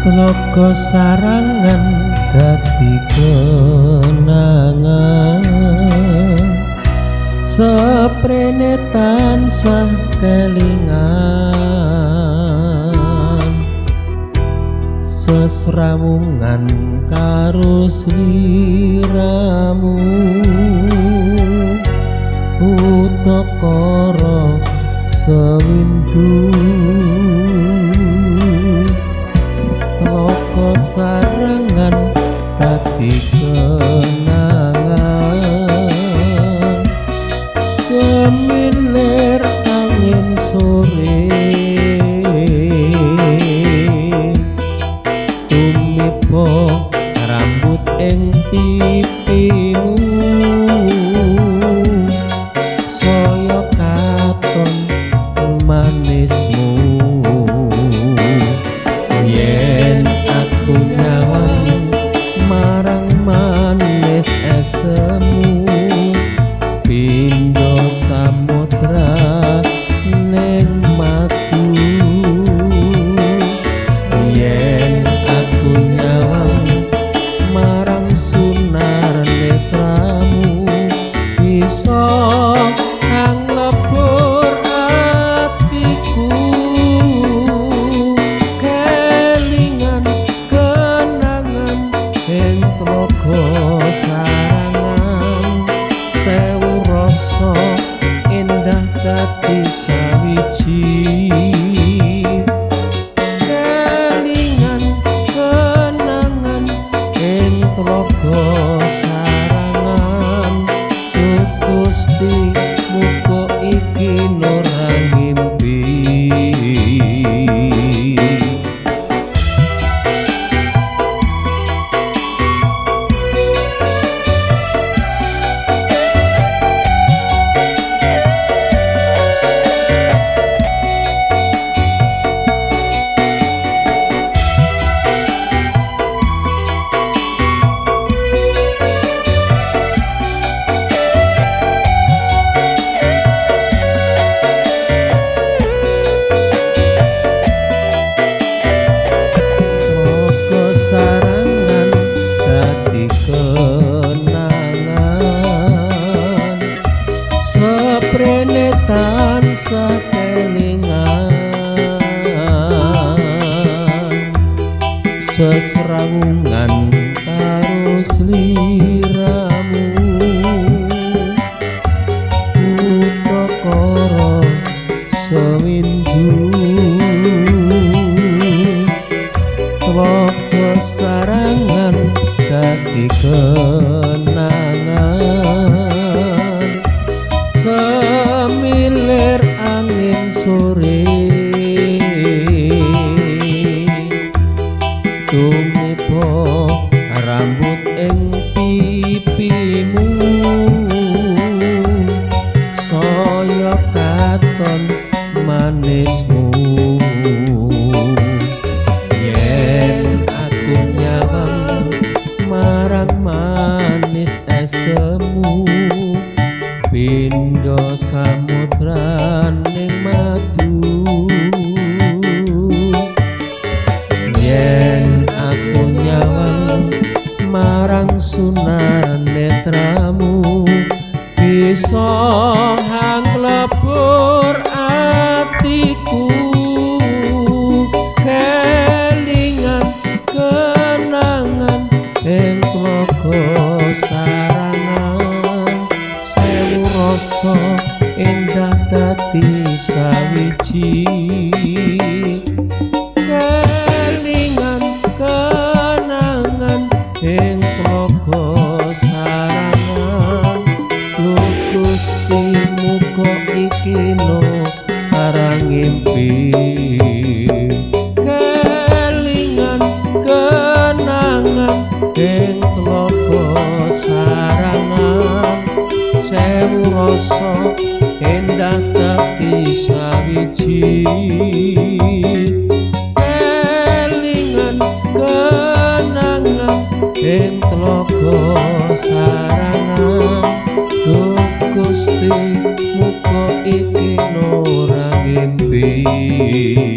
Tlaga Sarangan dadi kenangan, seprene tansah kelingan, sesrawungan karo sliramu, utakara sewindu. Tlaga Sarangan dadi kenangan, semilir angin sore, tumiba rambut ing pipimu, saya katon manismu. Yen aku nyawang marang manis esemu, pindha samudra ning madu. Yen aku nyawang marang sunar netramu, bisa kang lebur atiku, kelingan kenangan ing tlaga Sarangan, sewu rasa endah dadi sawiji, kelingan kenangan ing tlaga Sarangan. Duh Gusti, muga iki ora ngimpi. Tlaga Sarangan dadi kenangan, seprene tansah kelingan, sesrawungan karo sliramu, utakara sewindu. Tlaga Sarangan dadi kenangan, semilir angin sore, tumiba rambut ing pipimu, saya katon manismu. Yen aku nyawang marang manis esemu, pindha samudra ning madu. Yen aku nyawang marang sunar netramu, bisa hang lebur atiku, kelingan kenangan ing tlaga Sarangan, sewu rasa endah dadi sawiji, kelingan kenangan ing tlaga Sarangan. Duh Gusti, muga iki no arang ngimpi, kelingan kenangan ing tlaga Sarangan, sewu rasa endah dadi sawiji, kelingan kenangan ing tlaga Sarangan. Duh Gusti, muga iki ora ngimpi.